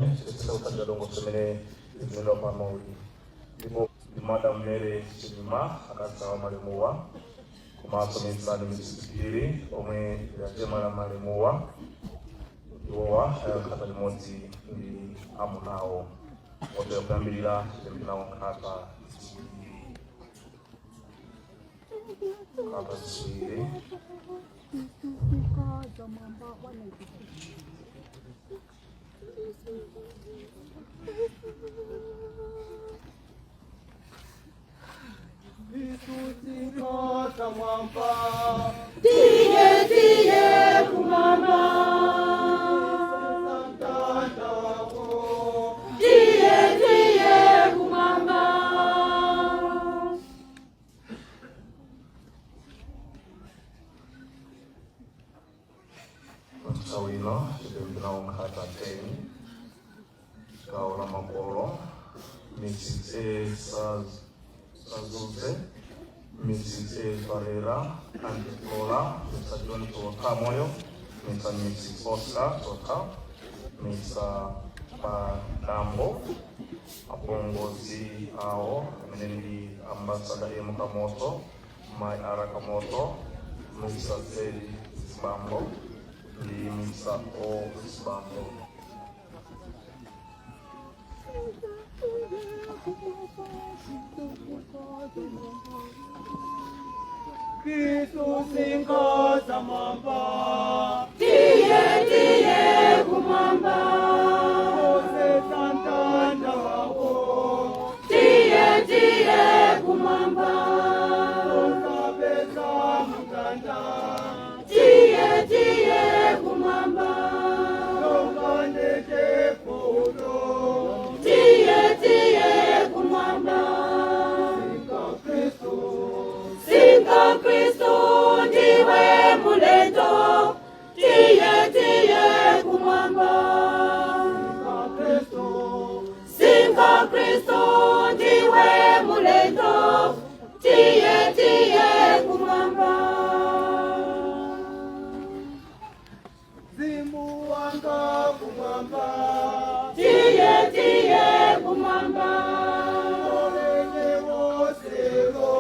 Kutsatira dongosolo limene likunenedwa panoyi, ndipo ndi Madam Mary Chilima, akazi awo malemuwa, komanso Mr and Mrs Phiri, omwe ndi achemwali malemuwa. Iwowa ayankha limodzi ndi amunawo. Motero kuyambirira titembe nawo nkhata ziwiri, nkhata ziwiri. Tiye, tiye kumwamba. Tiye, tiye kumwamba. Nthawi ino titembe nawo nkhata 10, gawo la makolo: Mrs A Sazuze, Mrs A Barera, Auntie Flora, Mr John Tota Moyo, Mr and Mrs Oscar Tota, Mr Padambo, apongozi awo amene ndi Ambassador M Kamoto, Mai R Kamoto, Mr Z Zibambo ndi Mr O Zibambo. Tiye, tiye kumwamba. Tiye, tiye kumwamba. Tiye, tiye kumwamba. Tiye, tiye kumwamba. Sinka Kristu, ndiwe mulendo. Tiye, tiye kumwamba. Sinka Kristu, ndiwe mulendo. Tiye, tiye kumwamba. Mzimu wanga kumwamba. Tiye, tiye kumwamba. Olene woselo.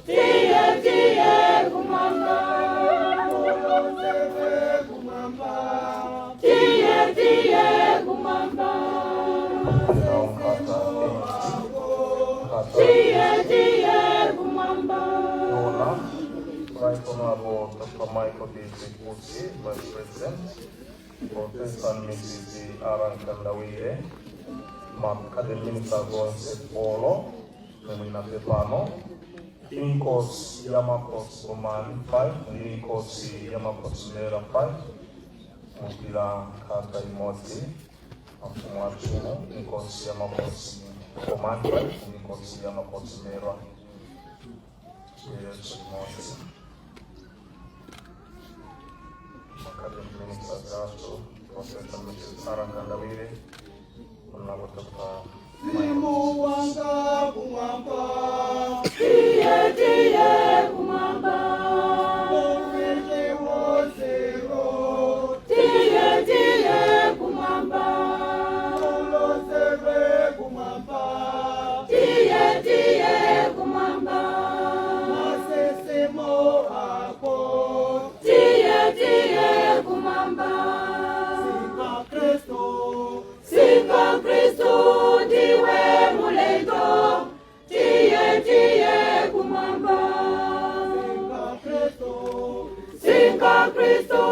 Tiye, tiye kumwamba. Olosewe kumwamba. Tiye, tiye kumwamba. Nawo nkhata 8, nkhata Tiye, tiye kumwamba. Dona, Right Honorable Dr. Michael David Usi, Vice President, Professor and Mrs. Alan Kandawire, ma cabinet ministers onse four memwe nafe pano, Inkosi ya Makosi Gomani 5 ndi Inkosi ya Makosi Mera 5, mugwira nkhata imodzi. Mafumu athu, Inkosi ya Makosi Gomani 5 ndi Inkosi ya Makosi Mera, yesu imodzi. Ma cabinet ministers athu, Professor and Mrs. Alan Kandawire, Honorable Dr. Mzimu wanga kumwamba. Tiye, tiye kumwamba. Olene woselo. Tiye, tiye kumwamba. Olosewe kumwamba. Tiye, tiye kumwamba. Masesemo ako. Tiye, tiye kumwamba. Singa Kristu. Singa Kristu, ndiwe mulendo. Tiye, tiye kumwamba. Singa Kristu. Singa Kristu.